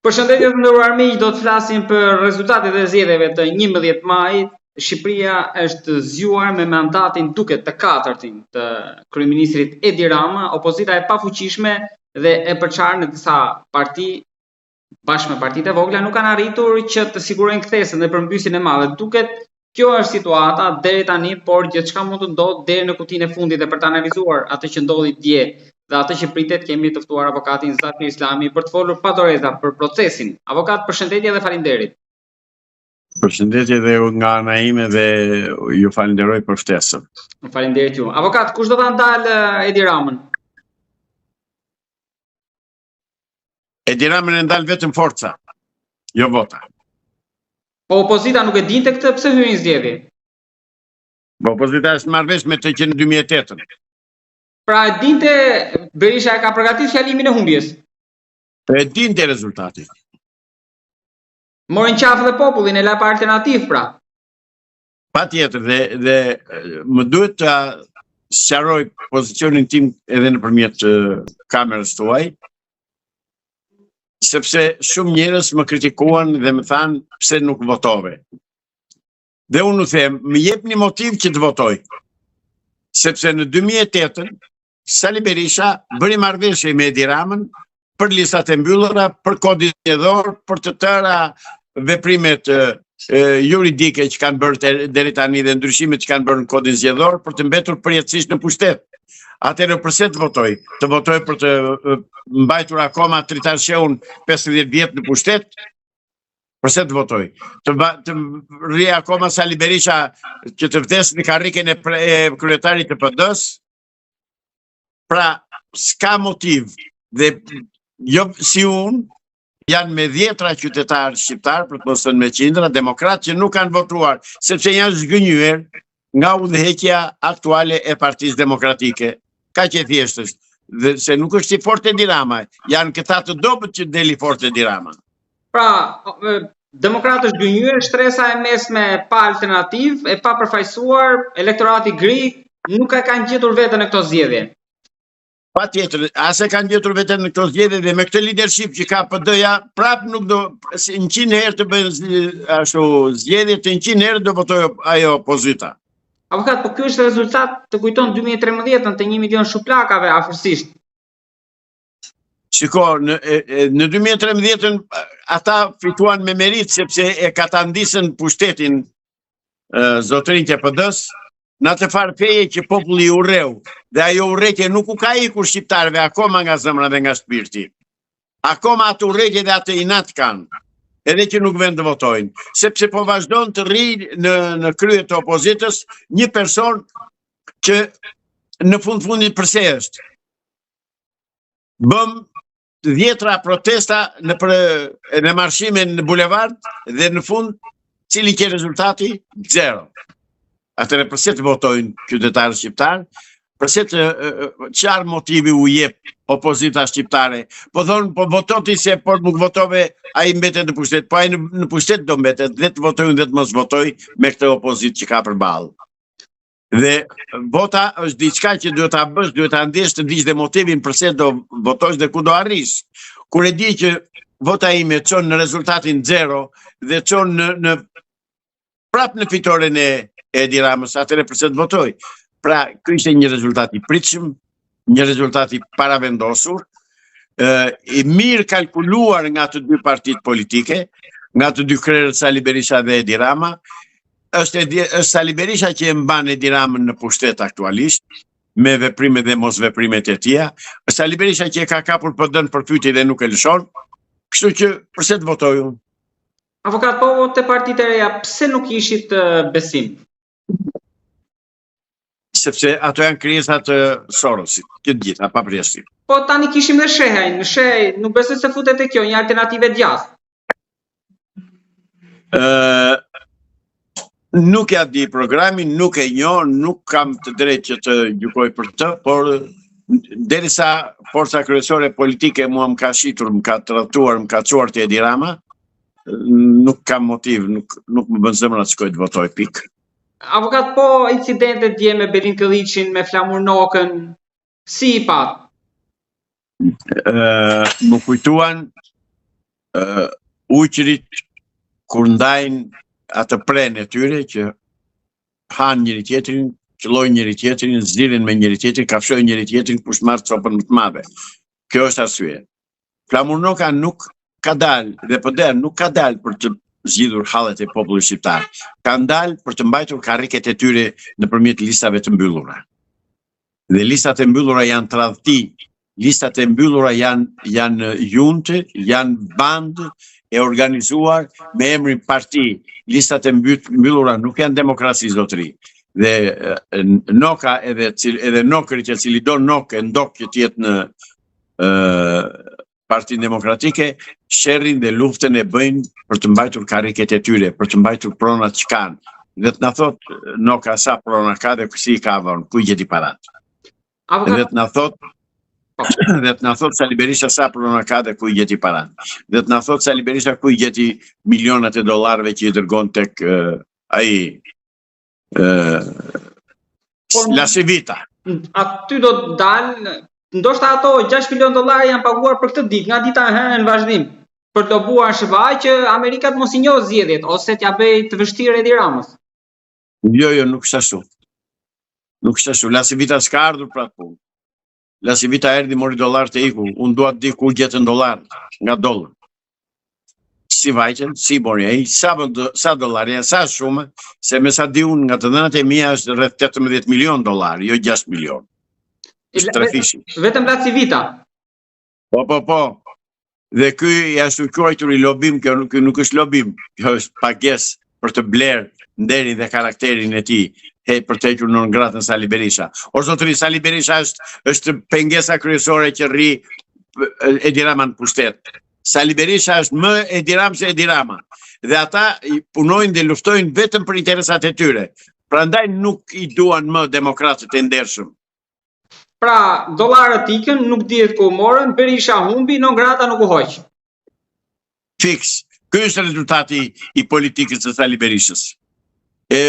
Përshëndetje të nderuar miq, do të flasim për rezultatet e zgjedhjeve të 11 majit. Shqipëria është zgjuar me mandatin duket të katërtin të kryeministrit Edi Rama, opozita e pafuqishme dhe e përçarë në disa parti bashkë me partitë e vogla nuk kanë arritur që të sigurojnë kthesën dhe përmbysjen e madhe. Duket kjo është situata deri tani, por gjithçka mund të ndodhë deri në kutinë e fundit dhe për të analizuar atë që ndodhi dje dhe atë që pritet kemi të ftuar avokatin Zafir Islami për të folur pa doreza për procesin. Avokat, përshëndetje dhe faleminderit. Përshëndetje dhe nga ana ime dhe ju falenderoj për ftesën. Faleminderit ju. Avokat, kush do ta ndalë eh, Edi Ramën? Edi Ramën e ndal vetëm forca, jo vota. Po opozita nuk e dinte këtë, pse hyri në zgjedhje? Po opozita është marrë vesh me të që në 2008-ën. Pra e dinte Berisha e ka përgatitur fjalimin e humbjes. E dinte rezultatin. Mori në qafë dhe popullin e la pa alternativë pra. Patjetër dhe dhe më duhet ta sqaroj pozicionin tim edhe nëpërmjet kamerës tuaj, sepse shumë njerëz më kritikuan dhe më thanë pse nuk votove. Dhe unë u them, më jep një motiv që të votoj. Sepse në 2008-ën, Sali Berisha bëri marrëveshje me Edi Ramën për listat e mbyllura, për kodin zgjedhor, për të tëra veprimet juridike që kanë bërë deri tani dhe ndryshimet që kanë bërë në kodin zgjedhor për të mbetur përjetësisht në pushtet. Atëherë përse të votoj? Të votoj për të mbajtur akoma Tritan Shehun 50 vjet në pushtet? Përse të votoj? Të, të rrijë akoma Sali Berisha që të vdesë në karriken e, e kryetarit të PD-së? Pra, s'ka motiv dhe jo si unë, janë me dhjetra qytetarë shqiptarë, për të mos thënë me qindra, demokratë që nuk kanë votuar, sepse janë zhgënjyer nga udhëheqja aktuale e Partisë Demokratike. Kaq e thjeshtë është. Dhe se nuk është i fortë Edi Rama, janë këta të dobët që del i fortë Edi Rama. Pra, demokratë të zhgënjyer, shtresa e mesme pa alternativë, e papërfaqësuar, elektorati gri, nuk e kanë gjetur veten në këto zgjedhje. Patjetër, as e kanë gjetur veten në këto zgjedhje dhe me këtë leadership që ka PD-ja, prap nuk do, si 100 herë të bëjnë ashtu zgjedhje, të 100 herë do votojë ajo opozita. Avokat, po ky është rezultat të kujton 2013-ën të 1 milion shuplakave afërsisht. Shiko, në, në 2013-ën ata fituan me meritë sepse e katandisën pushtetin zotërinjtë e PD-së, në atë farë feje që populli i urreu, dhe ajo urrejtje nuk u ka ikur shqiptarëve akoma nga zemra dhe nga shpirti. Akoma atë urrejtje dhe atë inat kanë, edhe që nuk venë të votojnë, sepse po vazhdon të rrijë në, në krye të opozitës një person që në fund fundit përse është. Bëmë dhjetra protesta nëpër në marshime në bulevard dhe në fund cili qe rezultati? Zero. Atëherë përse të votojnë qytetarët shqiptarë? Përse të çfarë motivi u jep opozita shqiptare? Po thonë, po voto ti se po nuk votove, ai mbetet në pushtet. Po ai në, në pushtet do mbetet, dhe të votoj dhe të mos votoj me këtë opozitë që ka përballë. Dhe vota është diçka që duhet ta bësh, duhet ta ndjesh të dish dhe motivin përse do votosh dhe ku do arrish. Kur e di që vota ime çon në rezultatin zero dhe çon në në prap në fitoren e Edi Ramës, atëherë përse të votoj? Pra, ky ishte një rezultat i pritshëm, një rezultat i paravendosur, ë i mirë kalkuluar nga të dy partitë politike, nga të dy krerët Sali Berisha dhe Edi Rama, është Edi, është Sali Berisha që e mban Edi Ramën në pushtet aktualisht me veprimet dhe mosveprimet e tija. Është Sali Berisha që e ka kapur PD-në për fyti dhe nuk e lëshon. Kështu që përse të votoj unë? Avokat, po te partitë e reja, pse nuk ishit besim? Sepse ato janë krijesa të Sorosit, të gjitha, pa përjashtim. Po tani kishim dhe Shehajn, Shehaj nuk besoj se futet te kjo, një alternativë e djathtë. Ë nuk ja di programin, nuk e njoh, nuk kam të drejtë që të gjykoj për të, por derisa forca kryesore politike mua më ka shitur, më ka tradhtuar, më ka çuar te Edi Rama, nuk kam motiv, nuk nuk më bën zemra të shkoj të votoj pikë. Avokat, po incidentet dje me Belind Këlliçin, me Flamur Nokën. Si i patë? Ë, më kujtuan ë ujqërit kur ndajnë atë prenë e tyre që hanë njëri tjetrin, qëllojnë njëri tjetrin, ziren me njëri tjetrin, kafshojnë njëri tjetrin kush marr copën më të madhe. Kjo është arsye. Flamur Noka nuk ka dalë dhe PD nuk ka dalë për të zgjidhur hallet e popullit shqiptar. Kanë dalë për të mbajtur karriket e tyre nëpërmjet listave të mbyllura. Dhe listat e mbyllura janë tradhti, listat e mbyllura janë janë juntë, janë bandë e organizuar me emrin parti. Listat e mbyllura nuk janë demokraci zotëri. Dhe Noka edhe edhe Nokërit e cilido Nokë e Ndok që të jetë në ë Partinë Demokratike, sherrin dhe luftën e bëjnë për të mbajtur karriket e tyre, për të mbajtur pronat që kanë. Dhe të na thotë Noka sa prona ka dhe si i ka vënë, ku i gjeti paratë. Dhe të na thotë po. dhe të na thotë Sali Berisha sa prona ka dhe ku i gjeti paratë. Dhe të na thotë Sali Berisha ku i gjeti milionat e dollarëve që i dërgon tek uh, ai uh, LaCivita. Aty do të dalë, ndoshta ato 6 milion dollarë janë paguar për këtë ditë, nga dita e hënë në vazhdim, për të lobuar në SHBA që Amerika të mos i njohë zgjedhjet ose t'ia bëjë të vështirë Edi Ramës. Jo, jo, nuk është ashtu. Nuk është ashtu. LaCivita s'ka ardhur për atë punë. LaCivita erdhi mori dollarët e iku. Unë dua të di ku gjetën dollarët, nga dolën. Si vajtën, si mori ai, sa, sa dollarë janë, sa shumë, se me sa di unë nga të dhënat e mia është rreth 18 milion dollarë, jo 6 milion. Është trefishi. Vetëm LaCivita. Po, po, po. Dhe ky i ashtuquajturi lobim, kjo nuk, nuk është lobim, kjo është pagesë për të blerë nderin dhe karakterin e tij, he, për të hequr non gratën Sali Berisha. O zotëri, Sali Berisha është, është pengesa kryesore që rri Edi Rama në pushtet. Sali Berisha është më Edi Rama se Edi Rama. Dhe ata punojnë dhe luftojnë vetëm për interesat e tyre. Prandaj nuk i duan më demokratët e ndershëm. Pra, dollarët ikën, nuk dihet ku u morën, Berisha humbi, non grata nuk u hoq. Fiks. Ky është rezultati i politikës së Sali Berishës. E,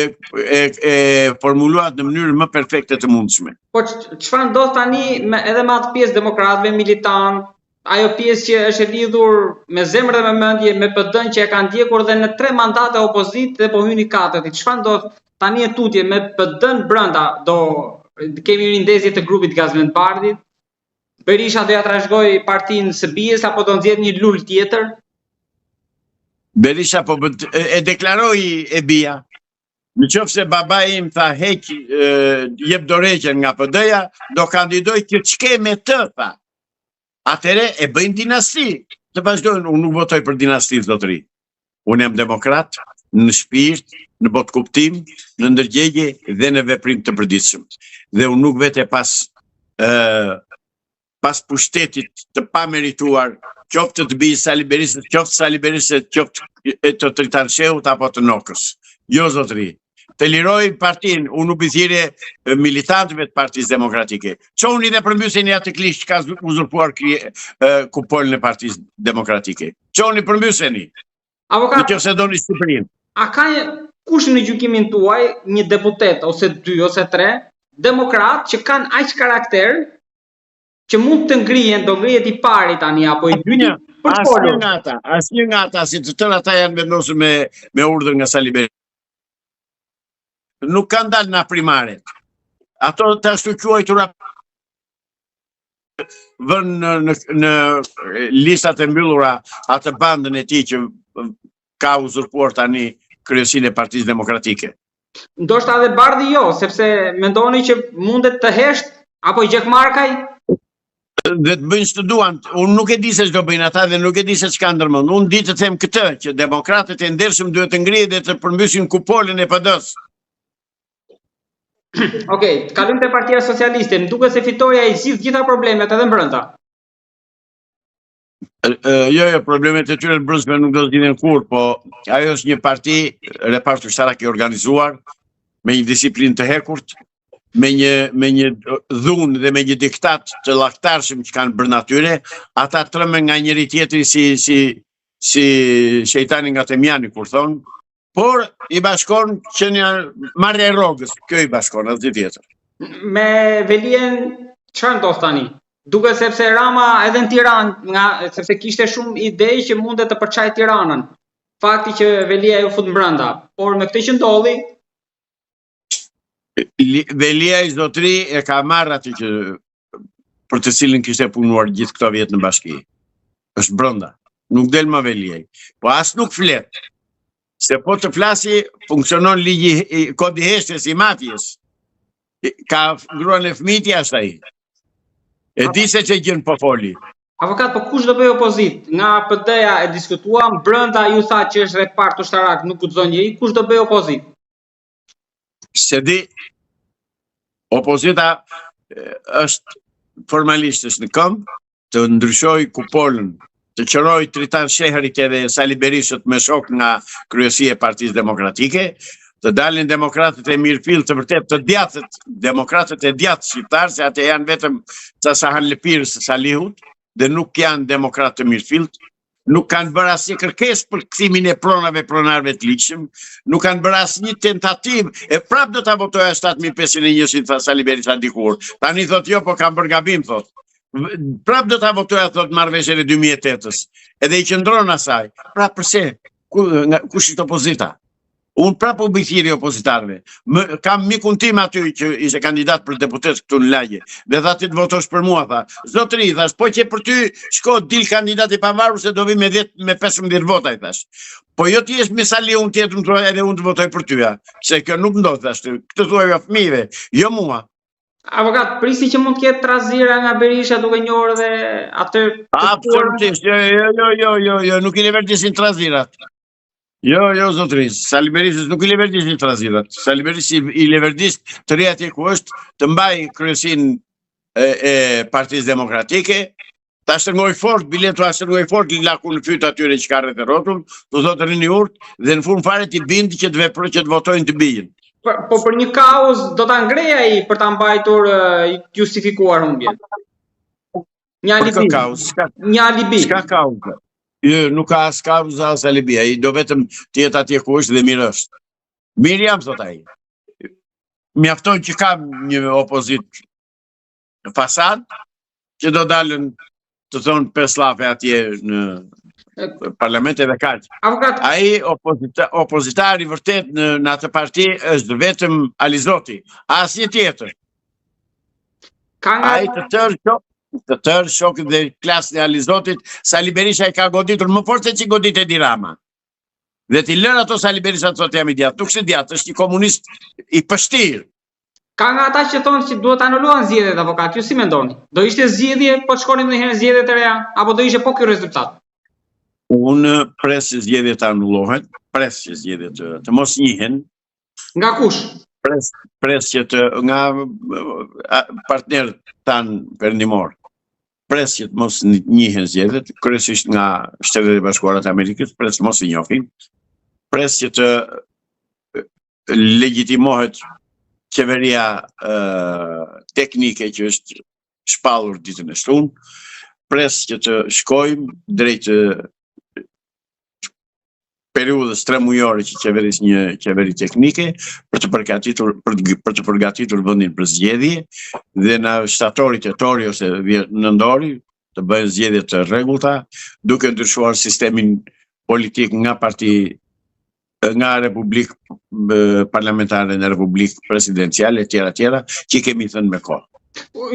e, e formuluat në mënyrën më perfekte të mundshme. Po çfarë ndodh tani me edhe me atë pjesë demokratëve militantë, ajo pjesë që është e lidhur me zemër dhe me mendje me PD-n që e ka ndjekur dhe në tre mandate opozitë dhe po hyn i katërti. Çfarë ndodh tani e tutje me PD-n brenda? Do kemi rindezje të grupit Gazment Bardhit. Berisha do ja trashëgojë partinë së bijës apo do nxjerrë një Lul tjetër? Berisha po e, e deklaroi e bija. Në qoftë se babai im tha heq e, jep dorëheqjen nga PD-ja, do kandidoj që ç'ke me të, tha. Atëherë e bëjnë dinasti. Të vazhdojnë, unë nuk votoj për dinasti, zotëri. Unë jam demokrat në shpirt, në botëkuptim, në ndërgjegje dhe në veprim të përditshëm. Dhe unë nuk vete pas ë pas pushtetit të pamerituar, qoftë të bijës Sali Berishës, qoftë Sali Berishës, qoftë të Tritan Shehut apo të Nokës. Jo zotëri, të lirojë partinë, unë u bëj thirrje militantëve të Partisë Demokratike. Çohuni dhe përmbyseni atë klishë që ka uzurpuar kupolën e Partisë Demokratike. Çohuni përmbyseni. Avokat, në qoftë se doni Shqipërinë. A ka një, kush në gjykimin tuaj, një deputet ose dy ose tre, demokrat që kanë aq karakter që mund të ngrihen, do ngrihet i pari tani apo i dyti për të folur. Asnjë nga ata, asnjë nga ata, si të tërë ata janë vendosur me me urdhër nga Sali Berisha. Nuk kanë dalë nga primaret. Ato të ashtuquajtura vënë në, në, në listat e mbyllura atë bandën e tij që ka uzurpuar tani kryesinë e Partisë Demokratike. Ndoshta edhe Bardhi jo, sepse mendoni që mundet të hesht apo Gjekmarkaj? Dhe të bëjnë ç'të duan. Unë nuk e di se ç'do bëjnë ata dhe nuk e di se ç'ka ndërmend. Unë di të them këtë, që demokratët e ndershëm duhet të ngrihen dhe të përmbysin kupolën e PD-së. Okej, okay, të kalojmë te Partia Socialiste. Më duket se fitorja i zgjidh gjitha problemet edhe brenda. Jo, jo, problemet e tyre të brendshme nuk do të zgjidhen kurrë, po ajo është një parti repart ushtarak i organizuar me një disiplinë të hekurt, me një me një dhunë dhe me një diktat të llahtarshëm që kanë brenda tyre, ata tremben nga njëri tjetri si si si shejtani nga temjani kur thonë, por i bashkon qenia marrja e rrogës, kjo i bashkon asgjë tjetër. Me Veliajn. Çfarë ndodh tani? Duket sepse Rama edhe në Tiranë, nga sepse kishte shumë ide që mundet të përçajë Tiranën. Fakti që Veliaj u fut brenda, por me këtë që ndodhi, Veliaj zotri e ka marrë atë që për të cilin kishte punuar gjithë këto vjet në bashki. Është brenda. Nuk del më Veliaj. Po as nuk flet. Se po të flasi, funksionon ligji kodi heshtjes i mafies. Ka gruan e fëmijët jashtë ai. E di se ç'e gjen po foli. Avokat, po kush do bëjë opozitë? Nga PD-ja e diskutuam, brenda ju tha që është repart ushtarak, nuk guxon njeri, kush do bëjë opozitë? S'e di, opozita është formalisht është në këmbë, të ndryshojë kupolën, të qërojë Tritan Shehurit edhe Sali Berishët me shokë nga kryesia e Partisë Demokratike, të dalin demokratët e mirëfilltë të vërtetë të djathtët, demokratët e djathtë shqiptarë, se ata janë vetëm ca sahanlëpirës të Salihut, dhe nuk janë demokratë të mirëfilltë, nuk kanë bërë asnjë kërkesë për kthimin e pronave pronarëve të ligjshëm, nuk kanë bërë asnjë tentativë, e prap do ta votoja 7501-shin, tha Sali Berisha dikur. Tani thot jo, po kam bërë gabim, thot. Prap do ta votoja, thot, marrëveshjen e 2008-ës. Edhe i qëndron asaj. Pra përse? Ku, nga, kush është opozita? Unë prapë u bëj thirrje opozitarëve. Më, kam mikun tim aty që ishte kandidat për deputet këtu në lagje. Dhe tha ti të votosh për mua, tha. Zotri, thash, po qe për ty, shko dil kandidat i pavarur se do vi me 10 me 15 vota i thash. Po jo ti jesh me Saliun tjetër, më thua edhe unë të votoj për ty, a. Se kjo nuk ndodh thash. Këtë thuaja fëmijëve, jo mua. Avokat, prisni që mund të ketë trazira nga Berisha duke njohur edhe atë Absolutisht, jo, jo, jo, jo, jo, jo, nuk i leverdisin trazirat. Jo, jo, zotëri, Sali Berishës nuk i leverdisin trazirat. Sali Berishës i, i leverdis të rrijë atje ku është, të mbajë kryesinë e, e Partisë Demokratike, ta shtrëngojë fort, bile ta shtrëngojë fort lakun në fyt atyre që ka rreth e rrotull, t'u thotë rrini urtë, dhe në fund fare t'i bindë që të veprojë që të votojnë të bijën. Po, po për një kauzë do ta ngrejë ai për ta mbajtur justifikuar humbjen. Një alibi. Kauzë, një alibi. S'ka kauzë. Jo, nuk ka as kauzë as alibi. Ai do vetëm të jetë atje ku është dhe mirë është. Mirë jam, thot ai. Mjafton që kam një opozitë në fasadë, që do dalën të thonë pesë llafe atje në parlament edhe kaq. Avokat. Ai opozita, opozitar i vërtetë në, në atë parti është vetëm Alizoti, asnjë tjetër. Ka nga... Ai të tërë shok, të tërë shokët dhe klasën e Alizotit, Sali Berisha i ka goditur më fort se ç'i godit Edi Rama. Dhe t'i lërë ato Sali Berisha të thotë jam i djathtë. Nuk është i djathtë, është një komunist i pështirë. Ka nga ata që thonë që duhet të anulohen zgjedhjet avokat, ju si mendoni? Do ishte zgjidhje po të shkonim një herë zgjedhje të reja apo do ishte po ky rezultat? Unë pres që zgjedhjet të anulohen, pres që zgjedhjet të, të mos njihen, Nga kush? Pres, pres që të nga partnerët tanë perëndimorë. Pres që të mos njihen zgjedhjet, kryesisht nga Shtetet e Bashkuara të Amerikës, pres mos i njohin. Pres që të legjitimohet qeveria teknike që është shpallur ditën e shtunë, pres që të shkojmë drejt periudhës tremujore që qeveris një qeveri teknike për të përgatitur për të, për të përgatitur vendin për zgjedhje dhe në shtatori, tetori ose nëntori të bëhen zgjedhje të rregullta duke ndryshuar sistemin politik nga parti nga republikë parlamentare në republikë presidenciale etj etj që kemi thënë me kohë.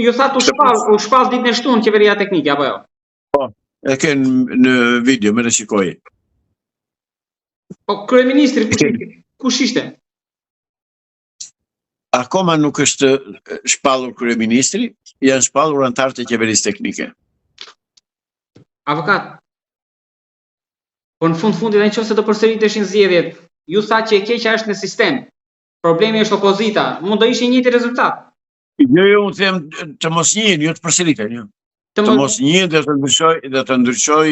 Ju thatë u shpall, u shpall ditën e shtunë qeveria teknike apo jo? Po, e ke në video, merre shikoje. Po, kryeministri, kush ishte? Kush ishte? Akoma nuk është shpallur kryeministri, janë shpallur anëtarët e qeverisë teknike. Avokat, po në fund fundit, në qoftë se do përsëriteshin zgjedhjet, ju thatë që e keqja është në sistem, problemi është opozita, mund do ishte i njëjti rezultat. Jo, jo, unë them të mos njihen, jo të përsëriten, jo. Të mos, mos njihen dhe të ndryshoj, dhe të ndryshoj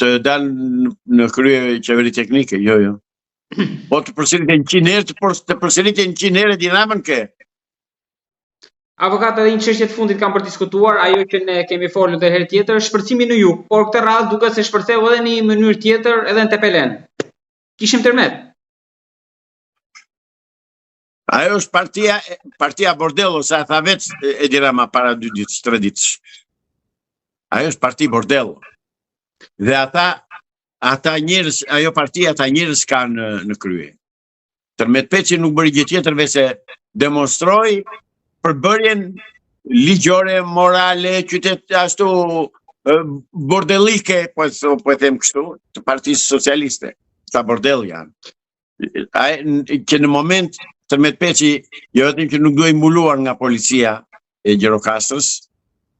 të dalë në krye qeveri teknike, jo, jo. Po të përsëriten 100 herë, të, por, të përsëriten 100 herë Edi Ramën ke. Avokat, edhe një çështje të fundit kam për diskutuar, ajo që ne kemi folur edhe herë tjetër, shpërthimi në jug, por këtë radhë duket se shpërtheu edhe në një mënyrë tjetër edhe në Tepelenë. Kishim tërmet. Ajo është partia partia bordello, sa e tha vetë Edi Rama para dy ditësh, tre ditësh. Ajo është parti bordello. Dhe ata ata njerëz, ajo parti ata njerëz kanë në, në krye. Tërmet Peçi nuk bëri gjë tjetër veçse demonstroi përbërjen ligjore, morale, qytet ashtu bordellike, po po e them kështu, të Partisë Socialiste. Sa bordell janë. Ai që në moment Tërmet Peçi jo vetëm që nuk duhej mbuluar nga policia e Gjirokastrës,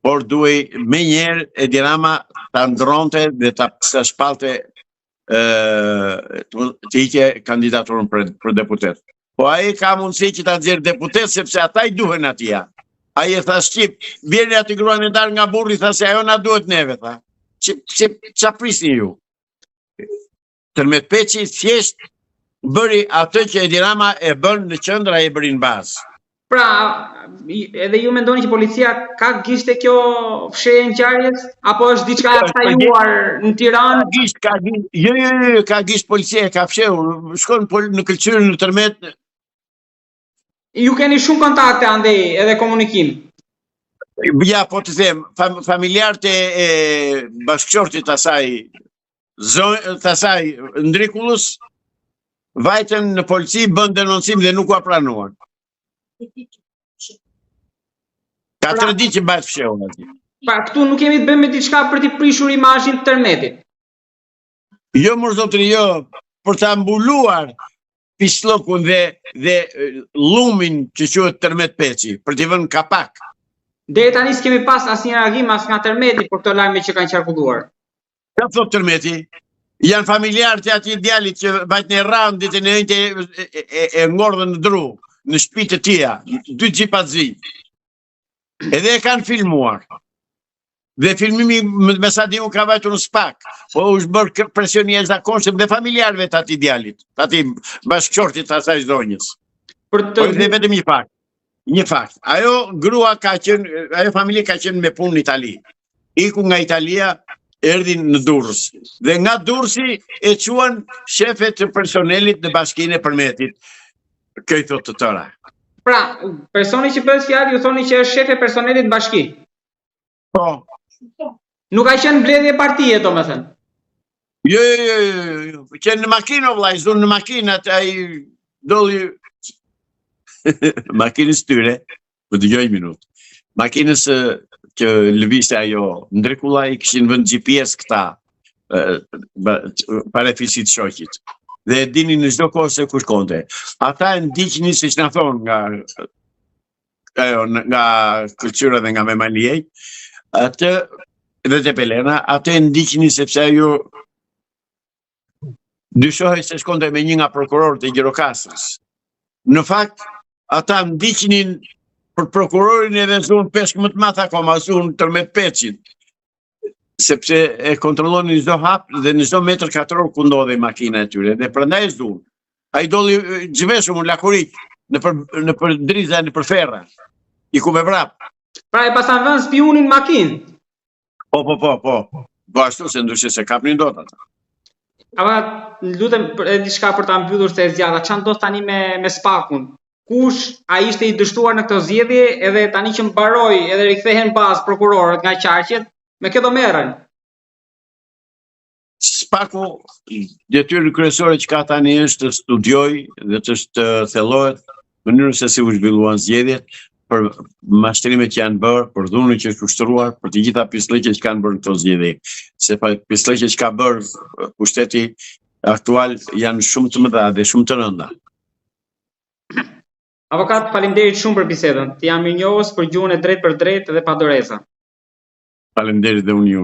por duhej menjëherë Edi Rama ta ndërronte dhe ta, ta shpallte të, të hiqte kandidaturën për, për deputet. Po ai ka mundësi që ta nxjerrë deputet, sepse ata i duhen atij. Ai e tha shqip, bjerni atë gruan e ndarë nga burri, tha se ajo na duhet neve, tha. Që, që, ça prisni ju? Tërmet Peçi thjesht bëri atë që Edi Rama e bën në qendër, ai e bëri në bazë. Pra, edhe ju mendoni që policia ka gisht te kjo fshehje e ngjarjes apo është diçka e sajuar në Tiranë? Ka gisht, ka gisht. Jo, jo, jo, jo, ka gisht policia e ka fshehur. Shkon pol në Këlcyrë në Tërmet. Ju keni shumë kontakte andej edhe komunikim. Ja, po të them, fam, familjarët e, e bashkëshortit asaj të asaj Ndrikullës vajtën në polici, bënë denoncim dhe nuk ua pranuan. Ka pra, tre ditë që mbahet fshehur aty. Pra, këtu nuk kemi të bëjmë me diçka për t'i prishur imazhin Tërmetit. Jo, mor zotri, jo, për ta mbuluar pisllëkun dhe, dhe llumin që quhet Tërmet Peçi, për t'i vënë kapak. Deri tani s'kemi pas asnjë reagim as nga Tërmeti për këto lajme që kanë qarkulluar. Ça thotë Tërmeti? Janë familjarë të atij djalit që vajtën e rrahën ditën e enjte e, e, e, e ngordhën në dru, në shtëpi të tija, dy xhipa të zi. Edhe e kanë filmuar. Dhe filmimi me sa di unë ka vajtur në SPAK, po u është bërë presion i jashtëzakonshëm dhe familjarëve të atij djalit, të atij bashkëshortit të asaj zonjës. Për të... Po dhe vetëm një fakt. Një fakt. Ajo grua ka qenë, ajo familje ka qenë me punë në Itali. Iku nga Italia, erdhi në Durrës. Dhe nga Durrësi e çuan shefe të personelit në bashkinë e Përmetit. Kjo i thotë të tëra. Pra, personi që bëhet fjalë, ju thoni që është shefe e personelit në bashki. Po. Nuk ka qenë mbledhje partie, domethënë. Jo, jo, jo, jo, jo, jo. Qenë në makinë, o vlla, i zunë në makinë, atë ai dolli makinës tyre, më dëgjo një minutë. Makinës që lëvizte ajo Ndrikulla i kishin vënë GPS këta farefisit të shoqit. Dhe e dinin në çdo kohë se ku shkonte. Ata e ndiqnin siç na thonë nga ajo nga Këlcyra dhe nga Memaliaj, atë dhe Tepelena, atë e ndiqnin sepse ajo dyshohej se shkonte me një nga prokurorët e Gjirokastrës. Në fakt, ata ndiqnin për prokurorin edhe zunë peshk më të madh akoma, zunë Tërmet Peçin, sepse e kontrollonin çdo hap dhe në çdo metër katror ku ndodhej makina e tyre dhe prandaj e zunë. Ai dolli zhveshur në lakuriq, nëpër nëpër driza, nëpër ferra. Iku me vrap. Pra e paskan vënë spiunin në makinë. Po, po, po, po. Po ashtu se ndryshe s'e kapnin dot ata. Ama lutem për edhe diçka për ta mbyllur se e zgjata. Ça ndodh tani me me SPAK-un? Kush a ishte i dështuar në këto zgjedhje edhe tani që mbaroi edhe rikthehen në bazë prokurorët nga qarqet, me kë do merren? SPAK-u detyrën kryesore që ka tani është të studiojë dhe të, të thellohet mënyrën se si u zhvilluan zgjedhjet, për mashtrimet që janë bërë, për dhunën që është ushtruar, për të gjitha pisllëqet që kanë bërë në këto zgjedhje. Se pa pisllëqet që ka bërë pushteti aktual janë shumë të mëdha dhe shumë të rënda. Avokat, faleminderit shumë për bisedën. Të jam mirënjohës për gjuhën e drejtpërdrejtë dhe pa doreza. Faleminderit dhe unë ju.